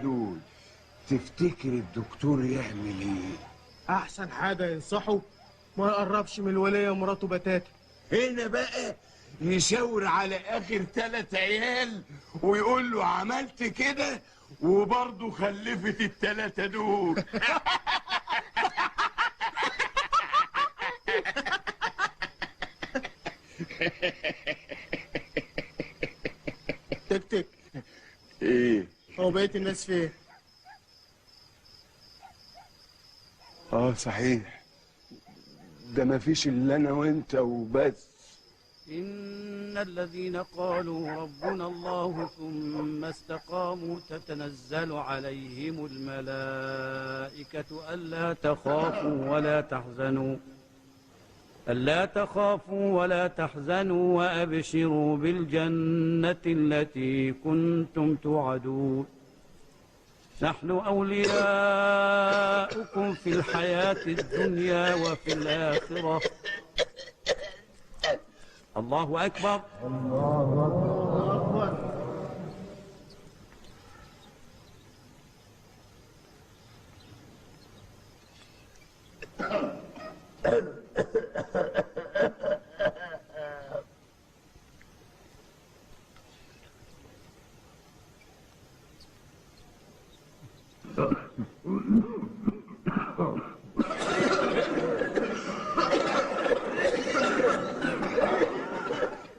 دول، تفتكر الدكتور يعمل ايه؟ احسن حاجة ينصحه ما يقربش من الوليه ومراته بتاتا. هنا بقى يشاور على اخر 3 عيال ويقول له عملت كده وبرضه خلفت ال3 دول. تك تك. ايه؟ هو بقية الناس فين؟ اه صحيح، ده مفيش الا انا وانت وبس. إن الذين قالوا ربنا الله ثم استقاموا تتنزل عليهم الملائكة ألا تخافوا ولا تحزنوا وأبشروا بالجنة التي كنتم توعدون. نحن أولياؤكم في الحياة الدنيا وفي الآخرة. الله أكبر. الله أكبر.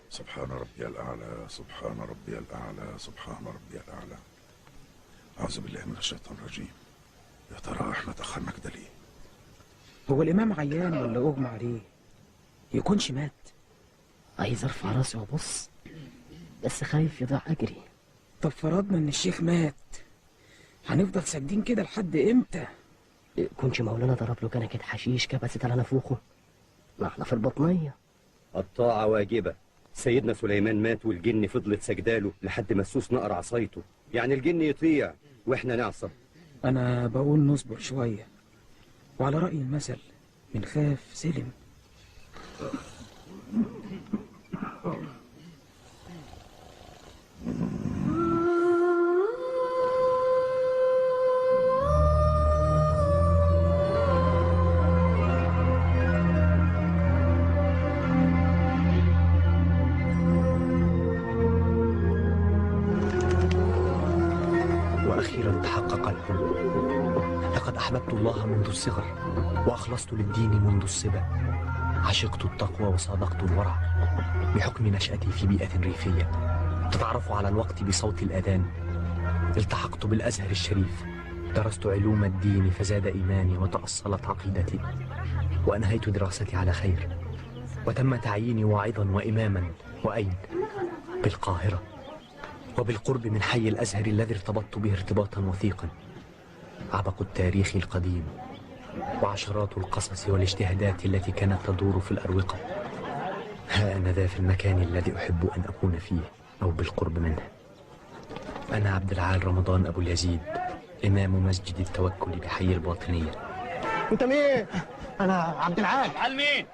سبحان ربي الأعلى، سبحان ربي الأعلى، سبحان ربي الأعلى. أعوذ بالله من الشيطان الرجيم. يا ترى احنا تأخرنا كده ليه؟ هو الإمام عيان ولا أغمى عليه؟ يكونش مات؟ عايز أرفع راسي وأبص بس خايف يضيع أجري. طب فرضنا إن الشيخ مات، هنفضل ساجدين كده لحد إمتى؟ يكونش مولانا ضرب له كنكة حشيش كبست على نافوخه؟ ما احنا في البطنية. الطاعة واجبة. سيدنا سليمان مات والجن فضلت سجداله لحد ما السوس نقر عصايته، يعني الجن يطيع واحنا نعصى. أنا بقول نصبر شوية، وعلى رأي المثل من خاف سلم. وأخيرا تحقق الحلم. لقد أحببت الله منذ الصغر وأخلصت للدين منذ الصبا. عشقت التقوى وصادقت الورع. بحكم نشأتي في بيئة ريفية تتعرف على الوقت بصوت الأذان، التحقت بالأزهر الشريف، درست علوم الدين فزاد إيماني وتأصلت عقيدتي، وأنهيت دراستي على خير، وتم تعييني واعظا وإماما. وأين؟ بالقاهرة، وبالقرب من حي الأزهر الذي ارتبطت به ارتباطا وثيقا. عبق التاريخ القديم وعشرات القصص والاجتهادات التي كانت تدور في الأروقة. ها أنا ذا في المكان الذي أحب أن أكون فيه أو بالقرب منه. أنا عبد العال رمضان أبو اليزيد، إمام مسجد التوكل بحي الباطنية. أنت مين؟ أنا عبد العال. عال مين؟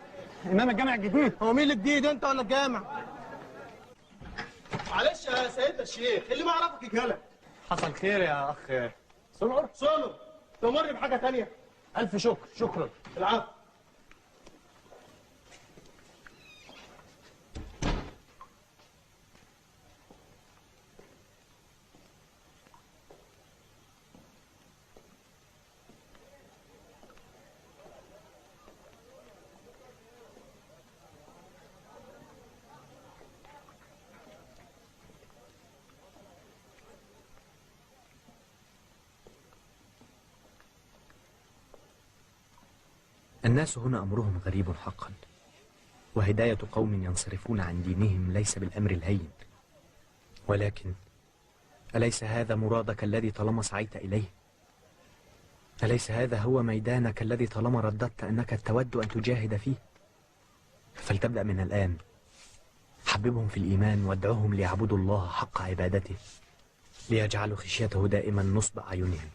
إمام الجامع الجديد. هو مين الجديد، أنت ولا الجامع؟ معلش يا سيدنا الشيخ، اللي ما يعرفك يجهلك. حصل خير يا أخ سنور. سنور، تمر بحاجة تانية. ألف شكر. شكرا. العفو. الناس هنا أمرهم غريب حقا، وهداية قوم ينصرفون عن دينهم ليس بالأمر الهين. ولكن أليس هذا مرادك الذي طالما سعيت إليه؟ أليس هذا هو ميدانك الذي طالما رددت أنك تود أن تجاهد فيه؟ فلتبدأ من الآن. حببهم في الإيمان وادعهم ليعبدوا الله حق عبادته، ليجعلوا خشيته دائما نصب أعينهم.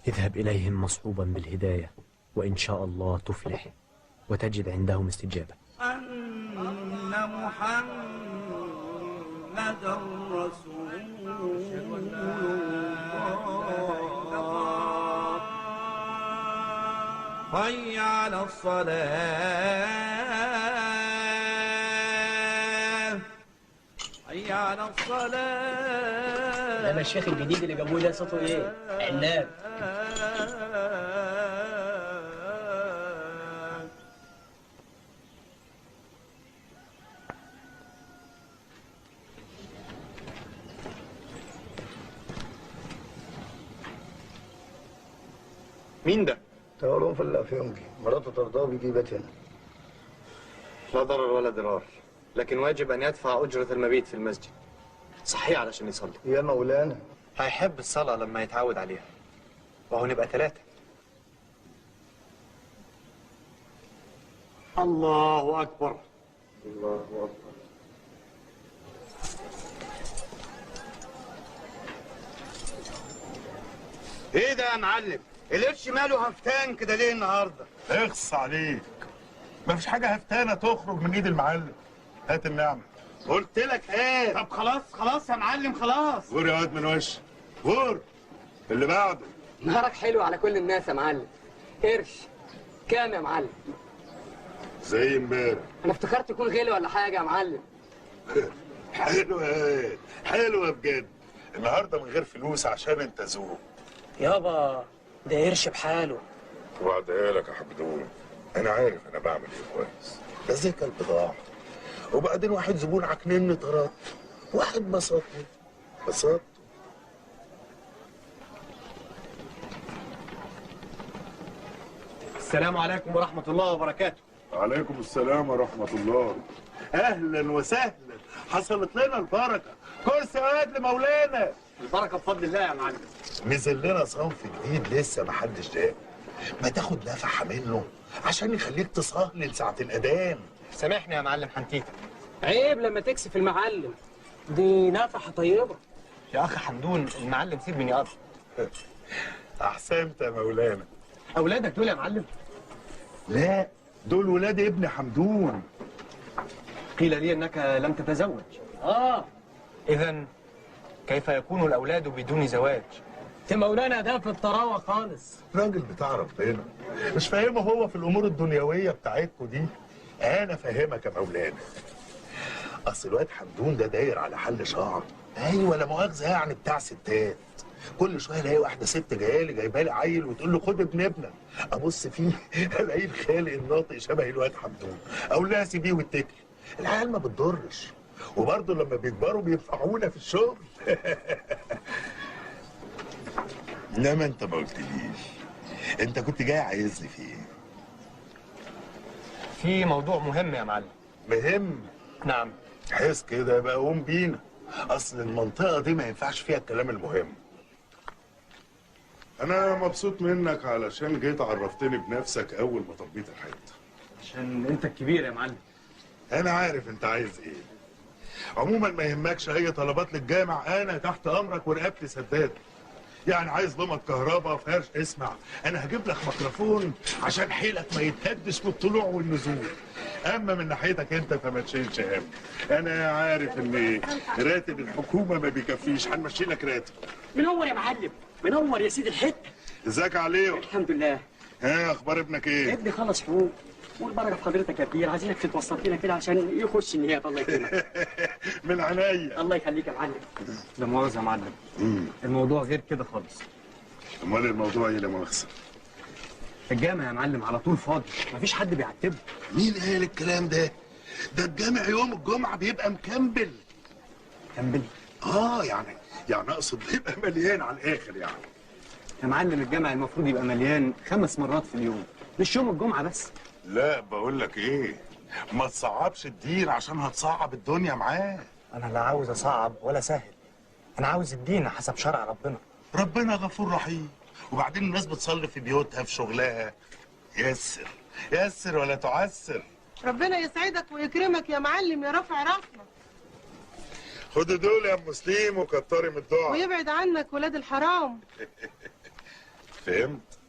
اذهب إليهم مصحوبا بالهداية، وإن شاء الله تفلح وتجد عندهم استجابة. أن محمدا رسول الله. حي على الصلاة، حي على الصلاة. انما الشيخ الجديد اللي جابوه ده صوته ايه؟ عناب. مين ده؟ تقولون في الافيونجي، مراته طرداه وبيجيبها هنا. لا ضرر ولا ضرار، لكن واجب ان يدفع اجرة المبيت في المسجد. صحيح علشان يصلي. يا مولانا هيحب الصلاة لما يتعود عليها. وهو نبقى 3. الله أكبر. الله أكبر. ايه ده يا معلم؟ القرش ماله هفتان كده ليه النهارده؟ اخص عليك، مفيش حاجة هفتانه تخرج من ايد المعلم. هات النعمة. قلت لك هات. طب خلاص خلاص يا معلم خلاص. غور يا واد من وشك، غور. اللي بعده. نهارك حلو على كل الناس يا معلم. قرش كام يا معلم؟ زي امبارح. انا افتكرت يكون غالي ولا حاجة يا معلم. حلوة حلوة بجد. النهارده من غير فلوس عشان انت ذوق. يابا ده قرش بحاله. وبعدها لك يا حمدون، انا عارف انا بعمل ايه كويس. ده زي البضاعة. وبعدين واحد زبون عكنني طردته، واحد بسطني بسطته. السلام عليكم ورحمة الله وبركاته. وعليكم السلام ورحمة الله. اهلا وسهلا، حصلت لنا البركة. كرسي واد لمولانا. البركة بفضل الله يا معلم. نزل لنا صنف جديد لسه ما حدش داقه. ما تاخد نفحة منه عشان يخليك تصهلل ساعة الاذان. سامحني يا معلم حنتيته. عيب لما تكسف المعلم، دي نفحة طيبة. يا اخ حمدون المعلم سيبني ارض. احسنت يا مولانا. اولادك دول يا معلم؟ لا دول ولاد ابن حمدون. قيل لي انك لم تتزوج. اذا كيف يكون الاولاد بدون زواج؟ يا مولانا ده في الطراوه خالص. راجل بتاع ربنا، مش فاهمه هو في الامور الدنيوية بتاعتكم دي. انا فاهمك يا مولانا. اصل الواد حمدون ده داير على حل شعر. ايوه لا مؤاخذة يعني بتاع ستات. كل شوية الاقي واحدة ست جاية لي جايبه لي عيل وتقول له خد ابن ابنك. ابص فيه الاقيه الخالق الناطق شبه الواد حمدون. اقول لها سيبيه واتكلي. العيال ما بتضرش، وبرضه لما بيكبروا بينفعونا في الشغل. انما انت ما قلتليش، انت كنت جاي عايزني في ايه؟ في موضوع مهم يا معلم. مهم؟ نعم. حس كده يبقى قوم بينا، اصل المنطقة دي ما ينفعش فيها الكلام المهم. انا مبسوط منك علشان جيت عرفتني بنفسك اول ما طبيت الحتة. عشان انت الكبير يا معلم. انا عارف انت عايز ايه. عموما ما يهمكش اي طلبات للجامع، انا تحت امرك ورقبتي سداد. يعني عايز لمط كهرباء فرش، اسمع انا هجيب لك ميكروفون عشان حيلك ما يتهدش بالطلوع والنزول. اما من ناحيتك انت فما تشيلش هم، انا عارف ان راتب الحكومة ما بيكفيش، هنمشي لك راتب. منور يا معلم، منور يا سيدي الحتة. ازيك يا عليو؟ الحمد لله. ها اخبار ابنك ايه؟ ابني خلص حقوق، والبركة في حضرتك يا كبير، عايزينك تتوسط لنا كده عشان يخش النيابة. الله يكرمك. من عينيا. الله يخليك يا معلم. لا مؤاخذة يا معلم، الموضوع غير كده خالص. امال الموضوع ايه لا مؤاخذة؟ الجامع يا معلم على طول فاضي، مفيش حد بيعتبه. مين قال الكلام ده؟ ده الجامع يوم الجمعة بيبقى مكمبل. مكمبل؟ يعني اقصد بيبقى مليان على الاخر يعني. يا معلم الجامع المفروض يبقى مليان 5 مرات في اليوم، مش يوم الجمعة بس. لا بقول لك ايه، ما تصعبش الدين عشان هتصعب الدنيا معاه. انا لا عاوز اصعب ولا سهل، انا عاوز الدين حسب شرع ربنا. ربنا غفور رحيم، وبعدين الناس بتصلي في بيوتها في شغلها. يسر يسر ولا تعسر. ربنا يسعدك ويكرمك يا معلم يا رافع راسنا. خدوا دول يا ام سليم وكتري من الدعاء، ويبعد عنك ولاد الحرام. فهمت؟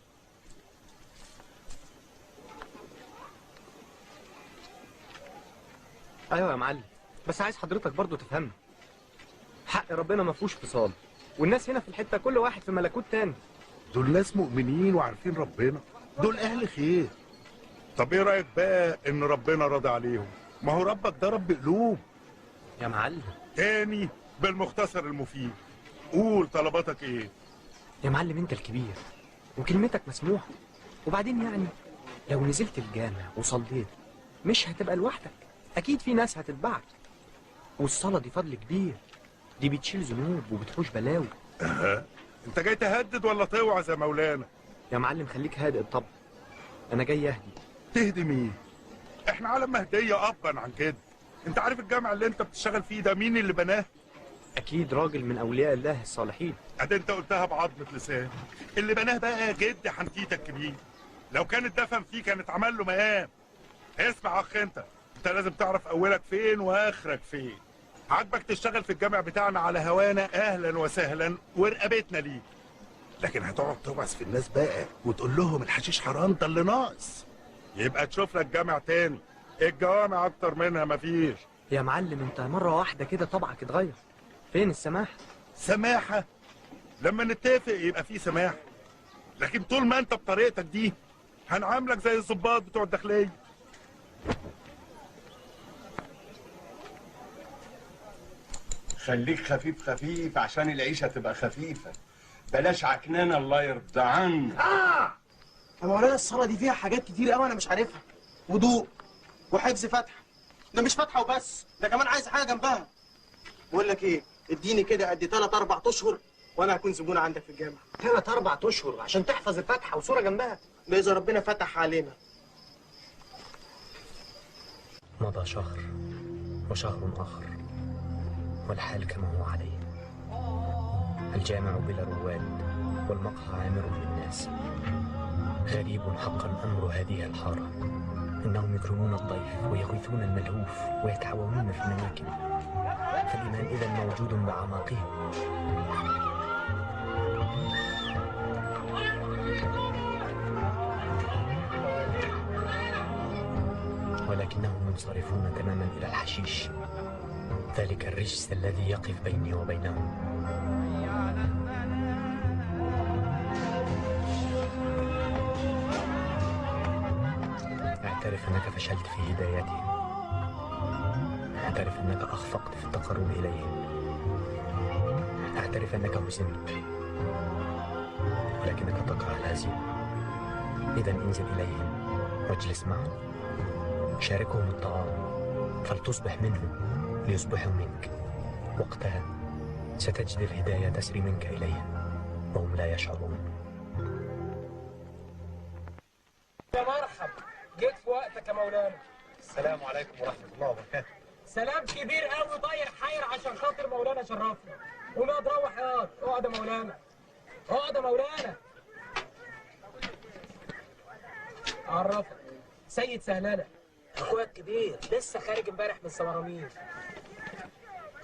ايوه يا معلم، بس عايز حضرتك برضو تفهمني. حق ربنا ما فيهوش فصال، والناس هنا في الحتة كل واحد في ملكوت تاني. دول ناس مؤمنين وعارفين ربنا. دول اهل خير. طب ايه رايك بقى ان ربنا راضي عليهم؟ ما هو ربك ده رب قلوب يا معلم. تاني بالمختصر المفيد، قول طلباتك ايه؟ يا معلم انت الكبير وكلمتك مسموحة، وبعدين يعني لو نزلت الجامع وصليت مش هتبقى لوحدك، اكيد في ناس هتتبعك، والصلاة دي فضل كبير، دي بتشيل ذنوب وبتحوش بلاوي. انت جاي تهدد ولا توعظ يا مولانا؟ يا معلم خليك هادئ الطبع، انا جاي اهدي. تهدي مين؟ احنا عالم مهديه ابا عن كده. انت عارف الجامع اللي انت بتشتغل فيه ده مين اللي بناه؟ اكيد راجل من اولياء الله الصالحين. ادي انت قلتها بعظمة لسان. اللي بناه بقى جد حنتيتك الكبير، لو كان اتدفن فيه كان اتعمل له مقام. اسمع اخ، انت لازم تعرف اولك فين واخرك فين. عاجبك تشتغل في الجامع بتاعنا على هوانا، اهلا وسهلا ورقبتنا ليك، لكن هتقعد توعظ في الناس بقى وتقول لهم الحشيش حرام، ده اللي ناقص. يبقى تشوف لك جامع تاني، الجوامع اكتر منها مفيش. يا معلم انت مرة واحدة كده طبعك اتغير، فين السماحة؟ سماحة؟ لما نتفق يبقى في سماحة، لكن طول ما انت بطريقتك دي هنعاملك زي الظباط بتوع الداخلية. خليك خفيف خفيف عشان العيشة تبقى خفيفة، بلاش عكنانه الله يرضى عنك. يا مولانا الصلاة دي فيها حاجات كتير قوي انا مش عارفها، وضوء وحفظ فاتحة، ده مش فاتحة وبس، ده كمان عايز حاجة جنبها. بقول لك ايه، اديني كده قد 3 4 اشهر وانا هكون زبون عندك في الجامع. 3 4 اشهر عشان تحفظ الفاتحة وصوره جنبها؟ ده اذا ربنا فتح علينا. مضى شهر وشهر اخر والحال كما هو عليه، الجامع بلا رواد والمقهى عامر بالناس. غريب حقا أمر هذه الحارة، إنهم يكرمون الضيف ويغيثون الملهوف ويتعاونون في المواكب، فالإيمان إذا موجود بأعماقهم. ولكنهم منصرفون تماما إلى الحشيش، ذلك الرجس الذي يقف بيني وبينهم. أعترف أنك فشلت في هدايتهم، أعترف أنك أخفقت في التقرب إليهم، أعترف أنك هزمت، ولكنك تكره الهزيمة. إذا انزل إليهم واجلس معهم، شاركهم الطعام، فلتصبح منهم ليصبحوا منك. وقتها ستجد الهداية تسري منك إليهم وهم لا يشعرون. يا مرحب، جيت في وقتك يا مولانا. السلام عليكم ورحمة الله وبركاته. سلام كبير قوي طاير حير عشان خاطر مولانا شرفنا. قوم اقعد روح ياض، اقعد يا مولانا، اقعد يا مولانا. اعرفك سيد سهلانة، اخويا الكبير، لسه خارج امبارح من سمرامير.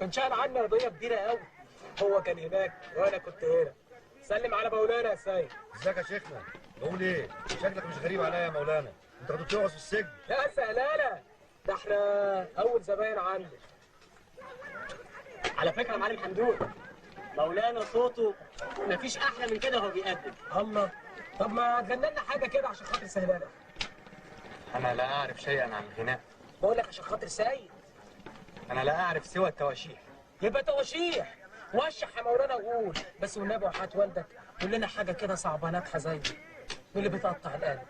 كان شايل عنا قضية كبيرة قوي، هو كان هناك وانا كنت هنا. سلم على مولانا يا سيد. ازيك يا شيخنا؟ بقول ايه؟ شكلك مش غريب عليا يا مولانا، انت كنت بتقعد في السجن. لا سهلانة، ده احنا اول زباين عندك. على فكرة يا معلم حمدون، مولانا صوته مفيش احلى من كده وهو بيقدم. الله، طب ما تغني لنا حاجة كده عشان خاطر سهلانة. أنا لا أعرف شيئا عن الغناء. بقول لك عشان خاطر سيد. أنا لا أعرف سوى التواشيح. يبقى تواشيح، وشح يا مولانا وقول، بس والنبي وحات والدك قول لنا حاجة كده صعبانات حزينة واللي بتقطع القلب.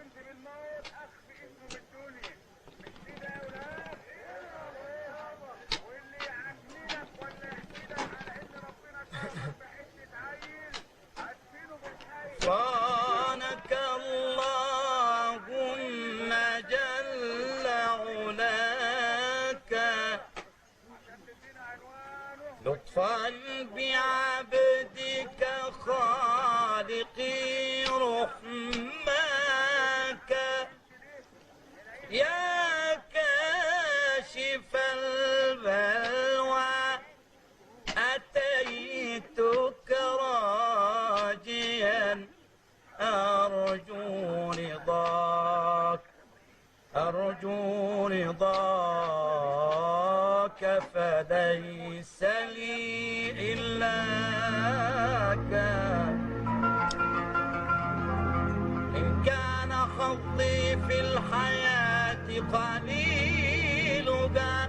غفرانك اللهم جل علاك، لطفا بعبدك خالقي رحماك، يا كاشف البلوى أتيتك راجيا، أرجو رضاك أرجو رضاك فليس لي إلا حظي في الحياة قليلها،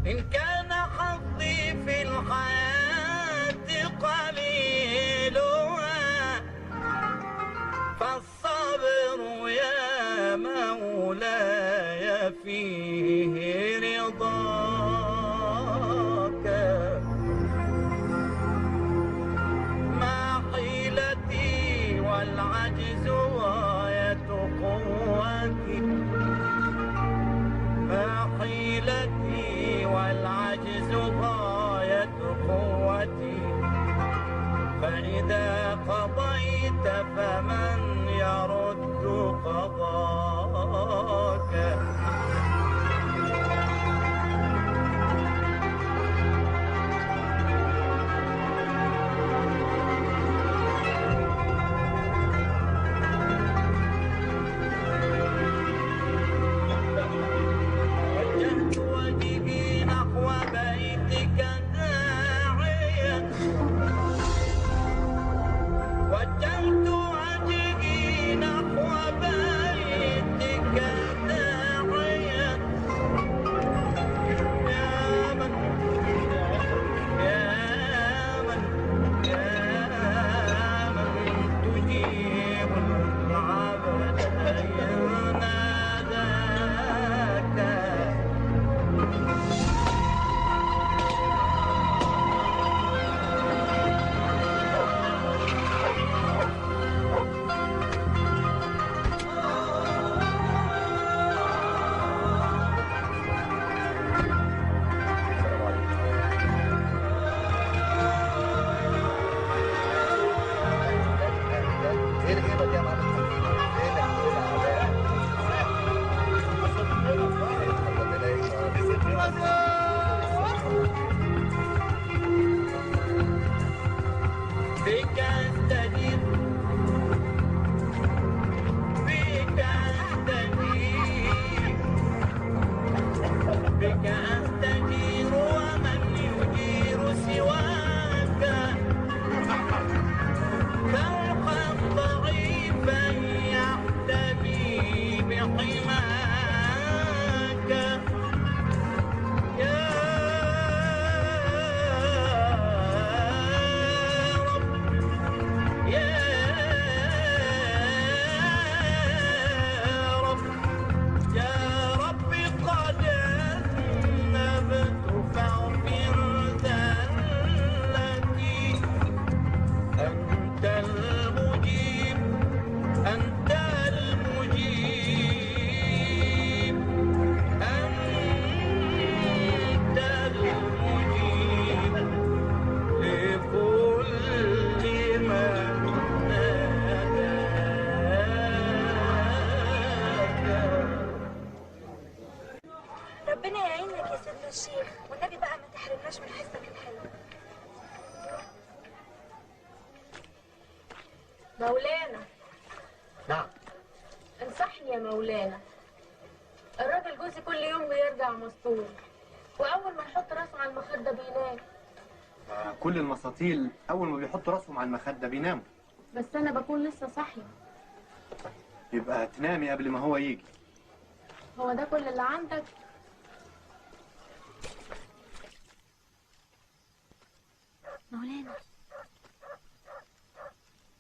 إن كان حظي في الحياة قليلها، فالصبر يا مولاي فيه رضاك. ما حيلتي والعجز غاية قوتي، ما حيلتي والعجز غاية قوتي، فإذا قضيت فمن يرد قضاك. وجهت وجهي نحو بيتك داعيا، وجهت وجهي نحو بيتك داعيا، يا من يا من يا من تجيب العبد إن ناداك. ايه الغيبة دي يا معلم؟ فينك كده عبال؟ ربنا يكرمك. بك أستجيب، بك أستجيب، بك أستجير ومن يجير سواك، فوق ضعيفا يحتمي بحماك. يا رب يا رب يا رب قد أذنبت فاغفر ذلتي، أنت المجيب أنت المجيب أنت المجيب لكل من ناداك. ربنا يعينك يا سيدنا الشيخ، والنبي بقى ما تحرمناش من حسك الحلو. مولانا. نعم. انصحني يا مولانا، الراجل جوزي كل يوم بيرجع مسطول، واول ما يحط راسه على المخدة بينام. كل المساطيل اول ما بيحطوا راسهم على المخدة بيناموا. بس انا بكون لسه صاحية. يبقى تنامي قبل ما هو يجي. هو ده كل اللي عندك؟ مولانا.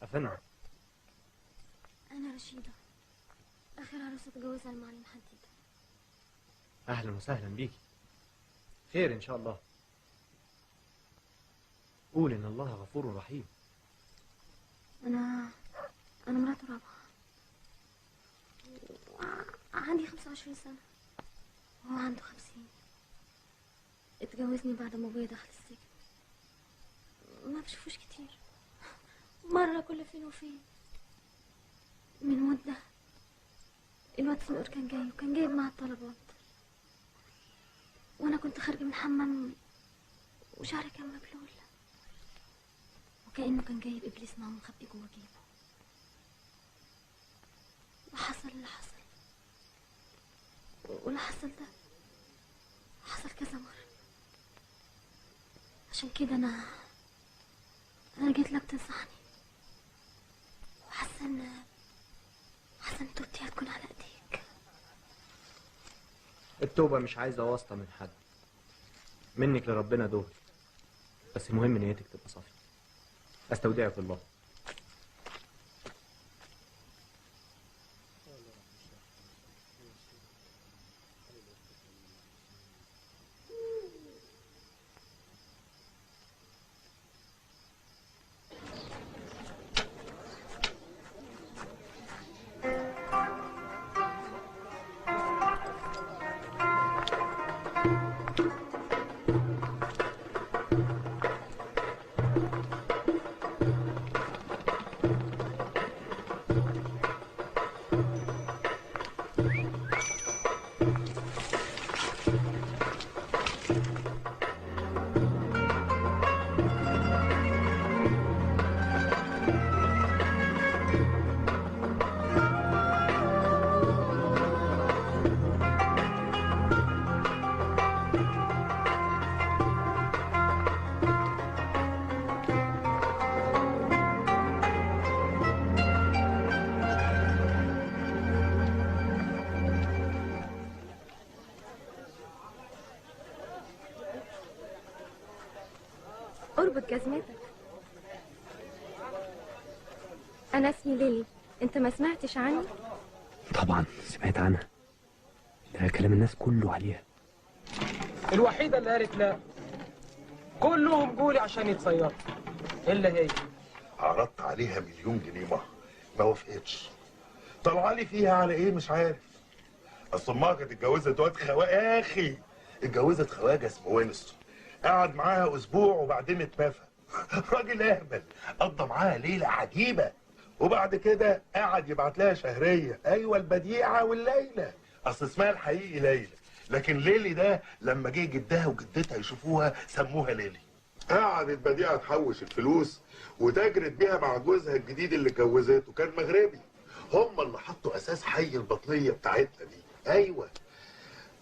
أفندم. أنا رشيدة، آخر عروسة اتجوزها المعلم حديدة. أهلا وسهلا بيكي. خير إن شاء الله. قول إن الله غفور رحيم. أنا مراته رابعة، عندي 25 سنة وهو عنده 50. اتجوزني بعد ما أبويا دخل السجن. ما بشوفوش كتير، مرة كل فين وفين. من مدة الواد سنقر كان جاي، وكان جايب معاه الطلبات، وأنا كنت خارجة من الحمام وشعري كان مبلول، وكأنه كان جايب إبليس معاه مخبي جوه جيبه. وحصل اللي حصل، واللي حصل ده حصل كذا مرة. عشان كده أنا جيت لك تنصحني، وحاسة إن احسن توبتي هتكون على ايديك. التوبة مش عايزة واسطة من حد، منك لربنا دول، بس المهم نيتك تبقى صافية. استودعك الله. اربط جزمتك. أنا اسمي ليلي، أنت ما سمعتش عني؟ طبعا سمعت عنها، ده كلام الناس كله عليها. الوحيدة اللي قالت لا، كلهم جولي عشان يتصيروا إلا هي. عرضت عليها 1,000,000 جنيه مهر، ما وافقتش. طلع لي فيها على إيه مش عارف. أصل أمها كانت اتجوزت واد خواجة، اتجوزت خواجة اسمه وينستون، قعد معاها اسبوع وبعدين اتنفى. راجل اهبل، قضى معاها ليلة عجيبة، وبعد كده قعد يبعت لها شهرية. ايوه البديعة والليلة، اصل اسمها الحقيقي ليلى، لكن ليلي ده لما جه جدها وجدتها يشوفوها سموها ليلي. قعدت بديعه تحوش الفلوس وتجرت بيها مع جوزها الجديد اللي اتجوزته، كان مغربي. هم اللي حطوا اساس حي البطنيه بتاعتنا دي. ايوه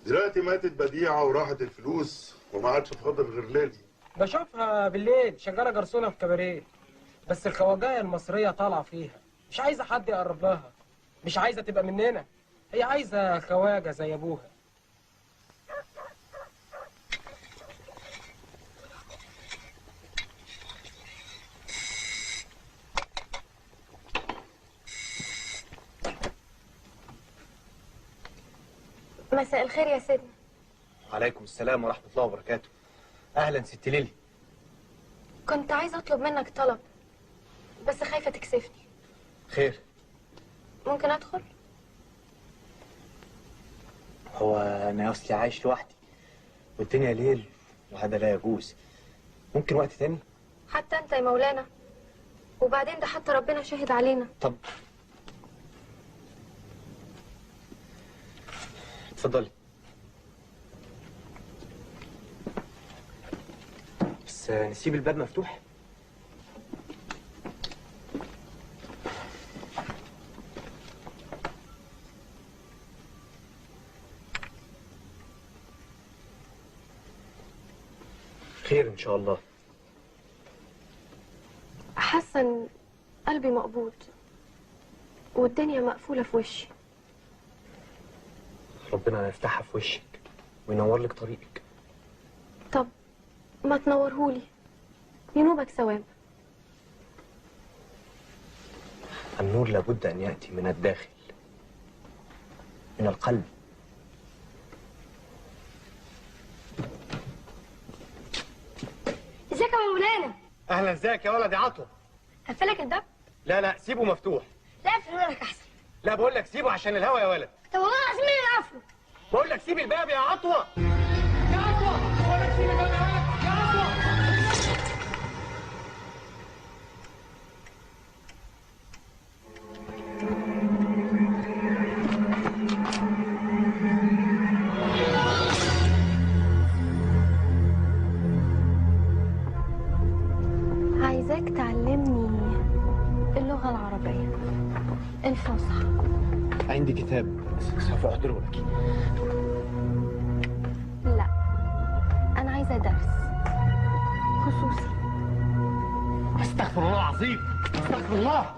دلوقتي ماتت بديعه وراحت الفلوس وما عادش فاضل غير ليلي. بشوفها بالليل شغالة جرسونه في كباريه، بس الخواجايه المصرية طالعه فيها، مش عايزه حد يقرب لها، مش عايزه تبقى مننا، هي عايزه خواجه زي ابوها. مساء الخير يا سيدنا. وعليكم السلام ورحمة الله وبركاته. أهلا ست ليلي. كنت عايزة أطلب منك طلب، بس خايفة تكسفني. خير؟ ممكن أدخل؟ هو أنا أصلي عايش لوحدي والدنيا ليل وهذا لا يجوز. ممكن وقت تاني؟ حتى أنت يا مولانا، وبعدين ده حتى ربنا شاهد علينا. طب اتفضلي. بس نسيب الباب مفتوح؟ خير إن شاء الله. حاسة إن قلبي مقبوض والدنيا مقفولة في وشي. ربنا يفتحها في وشك وينور لك طريقك. طب ما تنورهولي، ينوبك ثواب. النور لابد أن يأتي من الداخل، من القلب. ازيك يا مولانا؟ اهلا. ازيك يا ولد يا عطوه؟ قفلك الباب؟ لا لا سيبه مفتوح. لا اقفله لك احسن. لا بقول لك سيبه عشان الهوا يا ولد. طب والله العظيم انا قافله. بقول لك سيب الباب يا عطوه. يا عطوه بقول لك سيب الباب يا ولد يا عطوه. عايزاك تعلمني اللغة العربية الفصحى. عندي كتاب سوف أحضره لك. لا أنا عايزة درس خصوصي. استغفر الله العظيم، استغفر الله.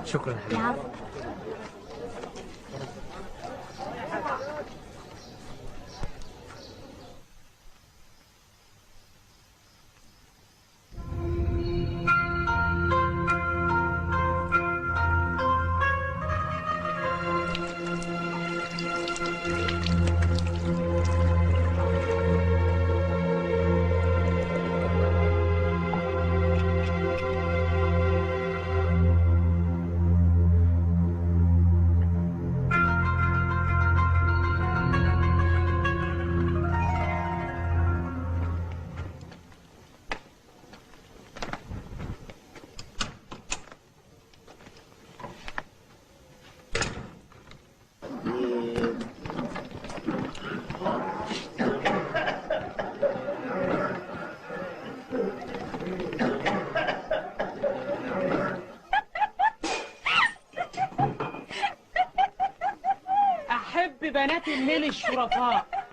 شكرا حبيبي. العفو. بنات الليل الشرفاء.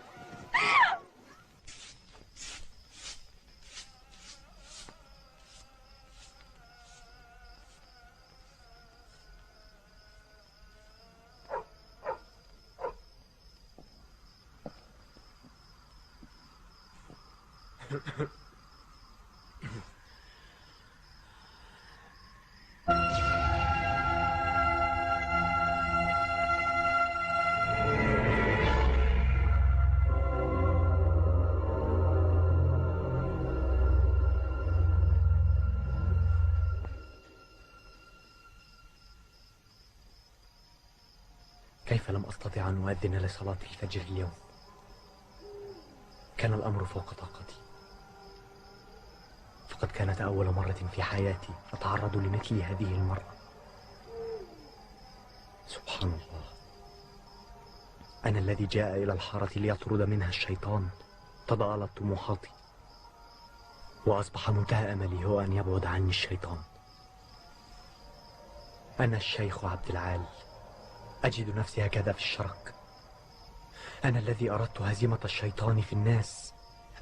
كيف لم أستطع أن أؤذن لصلاة الفجر اليوم؟ كان الأمر فوق طاقتي، فقد كانت أول مرة في حياتي أتعرض لمثل هذه المرة. سبحان الله، أنا الذي جاء إلى الحارة ليطرد منها الشيطان تضاءلت طموحاتي، وأصبح منتهى أملي هو أن يبعد عني الشيطان. أنا الشيخ عبد العال، أجد نفسي هكذا في الشرك. أنا الذي أردت هزيمة الشيطان في الناس،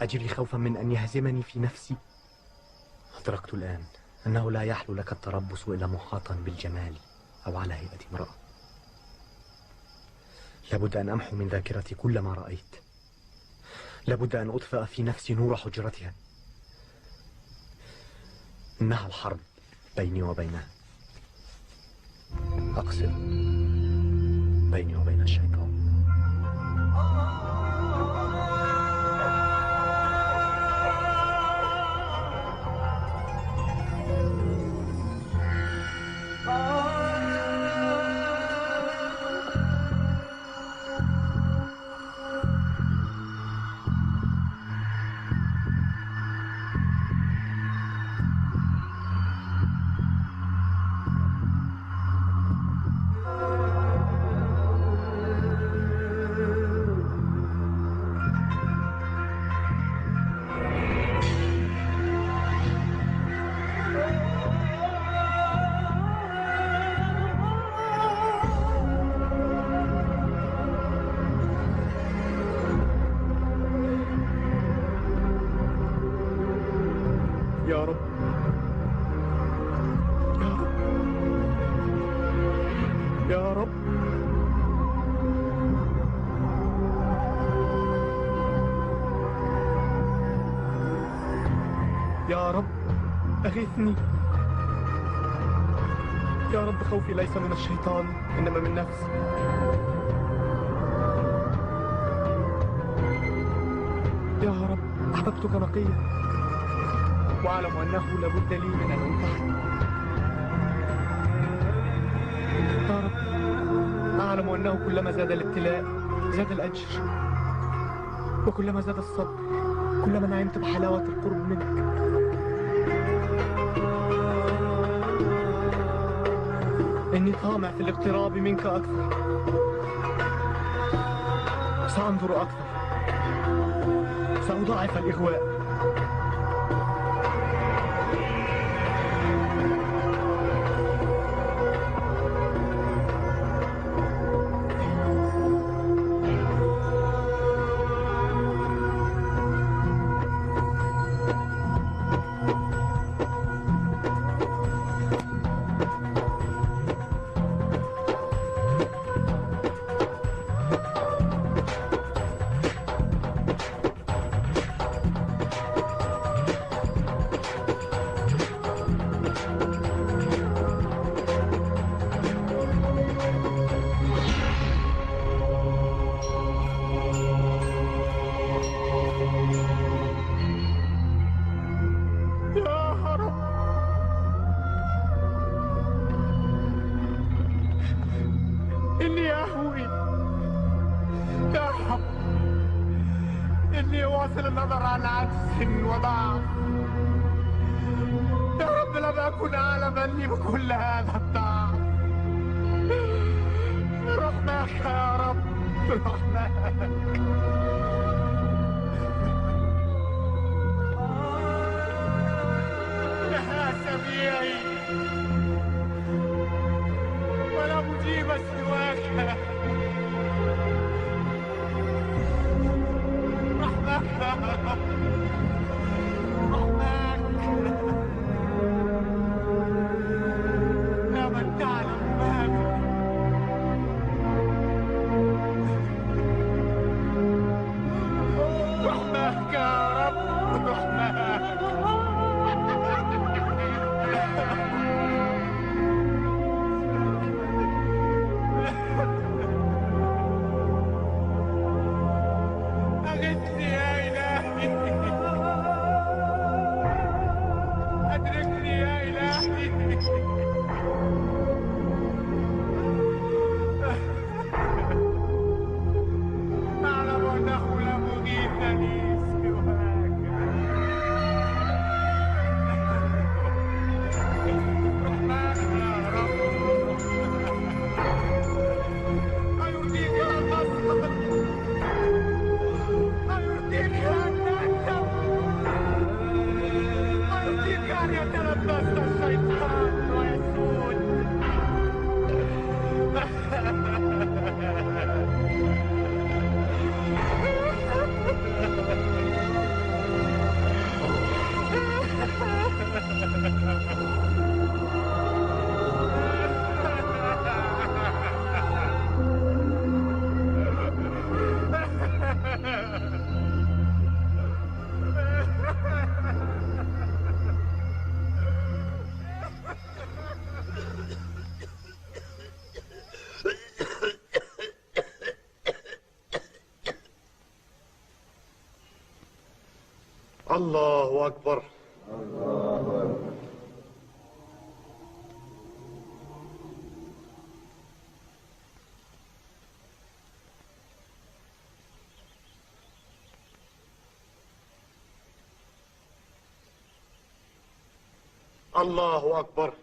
أجري خوفا من أن يهزمني في نفسي. أدركت الآن أنه لا يحلو لك التربص إلا محاطا بالجمال أو على هيئة امرأة. لابد أن أمحو من ذاكرتي كل ما رأيت. لابد أن أطفئ في نفسي نور حجرتها. إنها الحرب بيني وبينها، أقصد بيني وبين الشيطان. يا رب، يا رب، يا رب، يا رب أغثني. يا رب، خوفي ليس من الشيطان إنما من نفسي. يا رب، أحببتك نقيا، وأعلم أنه لابد لي من أن أمتحن. يا رب، أعلم أنه كلما زاد الابتلاء زاد الأجر، وكلما زاد الصبر كلما نعمت بحلاوة القرب منك. إني طامع في الاقتراب منك أكثر، سأنظر أكثر، سأضاعف الإغواء. إني أهوي. يا رب إني أواصل النظر عن عجز وضعف. يا رب لم أكن أعلم أني بكل هذا الضعف. رحمك يا رب، رحمك. يا سميعي ولا مجيب سواك. رحمك يا رب، رحمك يا من تعلم ما بي. رحمك يا رب، رحمك. أغثني يا إلهي، أدركني يا إلهي. أعلم أنه لا مغيث لي سواك. رحمك يا رب. أيرضيك أن أسقط؟ أيرضيك أن أندم؟ أيرضيك أن يتلبس الشيطان ويسود؟ الله أكبر. الله أكبر. الله أكبر.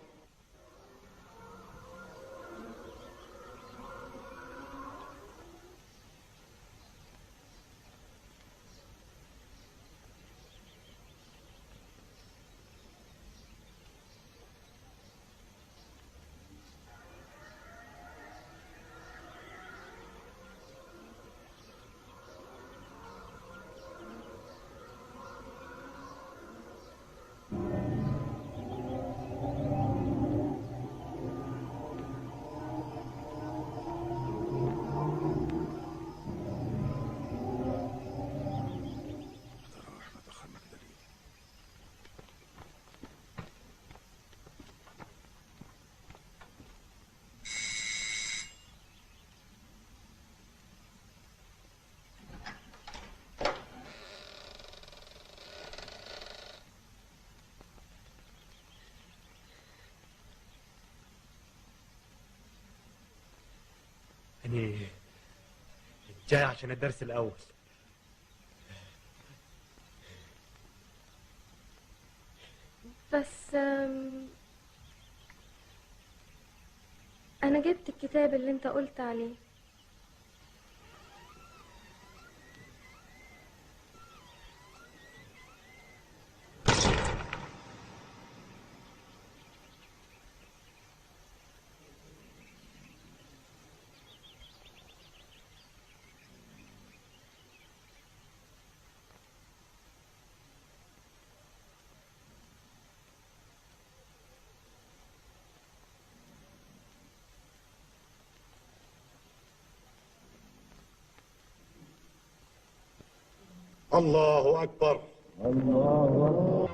أنا جاي عشان الدرس الأول. بس أنا جبت الكتاب اللي أنت قلت عليه. الله أكبر. الله أكبر.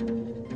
you.